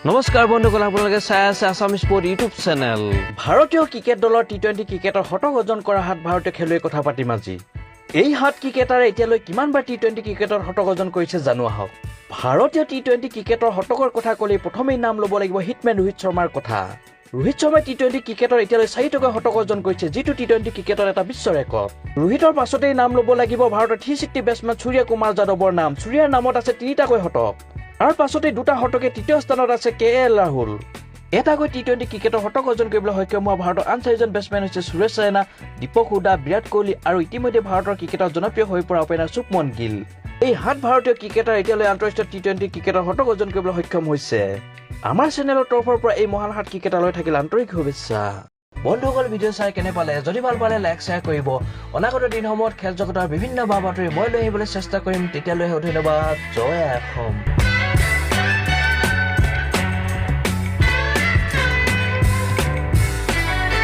নমস্কাৰ বন্ধুসকল, আপোনালোকে চাই আছে আছাম স্পৰ্ট ইউটিউব চেনেল। ভাৰতীয় ক্ৰিকেট দলৰ টি-20 ক্ৰিকেটৰ শতক অৰ্জন কৰা সাত ভাৰতীয় খেলুৱৈৰ কথা পাতিম আজি। এই সাত ক্ৰিকেটাৰে এতিয়ালৈ কিমানবাৰ টি-20 ক্ৰিকেটৰ শতক অৰ্জন কৰিছে, জানো আহক। ভাৰতীয় টি-20 ক্ৰিকেটৰ শতকৰ কথা ক'লেই প্ৰথমেই নাম ল'ব লাগিব হিটমেন ৰোহিত শৰ্মাৰ কথা। ৰোহিত শৰ্মাই টি-20 ক্ৰিকেটৰ এতিয়ালৈ চাৰিটাকৈ শতক অৰ্জন কৰিছে, যিটো টি-20 ক্ৰিকেটৰ এটা বিশ্ব ৰেকৰ্ড। ৰোহিতৰ পাছতেই নাম ল'ব লাগিব ভাৰতৰ 360 বেটছমেন সূৰ্য কুমাৰ যাদৱৰ নাম। সূৰ্যাৰ নামত আছে তিনিটাকৈ শতক। তাৰ পাছতেই দুটা শতকে তৃতীয় স্থানত আছে কে এল ৰাহুল। এটাকৈ টি-20 ক্ৰিকেটৰ শতক অৰ্জন কৰিবলৈ সক্ষম হোৱা ভাৰতৰ আন চাৰিজন বেটছমেন হৈছে সুৰেশ ৰাইনা, দীপক হুদা, বিৰাট কোহলি আৰু ইতিমধ্যে ভাৰতৰ ক্ৰিকেটত জনপ্ৰিয় হৈ পৰা অপেনাৰ শুভমন গিল। এই সাত ভাৰতীয় ক্ৰিকেটাৰ এতিয়ালৈ আন্তঃৰাষ্ট্ৰীয় টি-20 ক্ৰিকেটৰ শতক অৰ্জন কৰিবলৈ সক্ষম হৈছে। আমাৰ চেনেলৰ তৰফৰ পৰা এই মহান সাত ক্ৰিকেটাৰলৈ থাকিল আন্তৰিক শুভেচ্ছা। বন্ধুসকল, ভিডিঅ' চাই কেনে পালে? যদি ভাল পালে লাইক, শ্বেয়াৰ কৰিব। অনাগত দিনসমূহত খেল জগতৰ বিভিন্ন বা বাতৰি মই লৈ আহিবলৈ চেষ্টা কৰিম। তেতিয়ালৈ ধন্যবাদ। জয় অসম।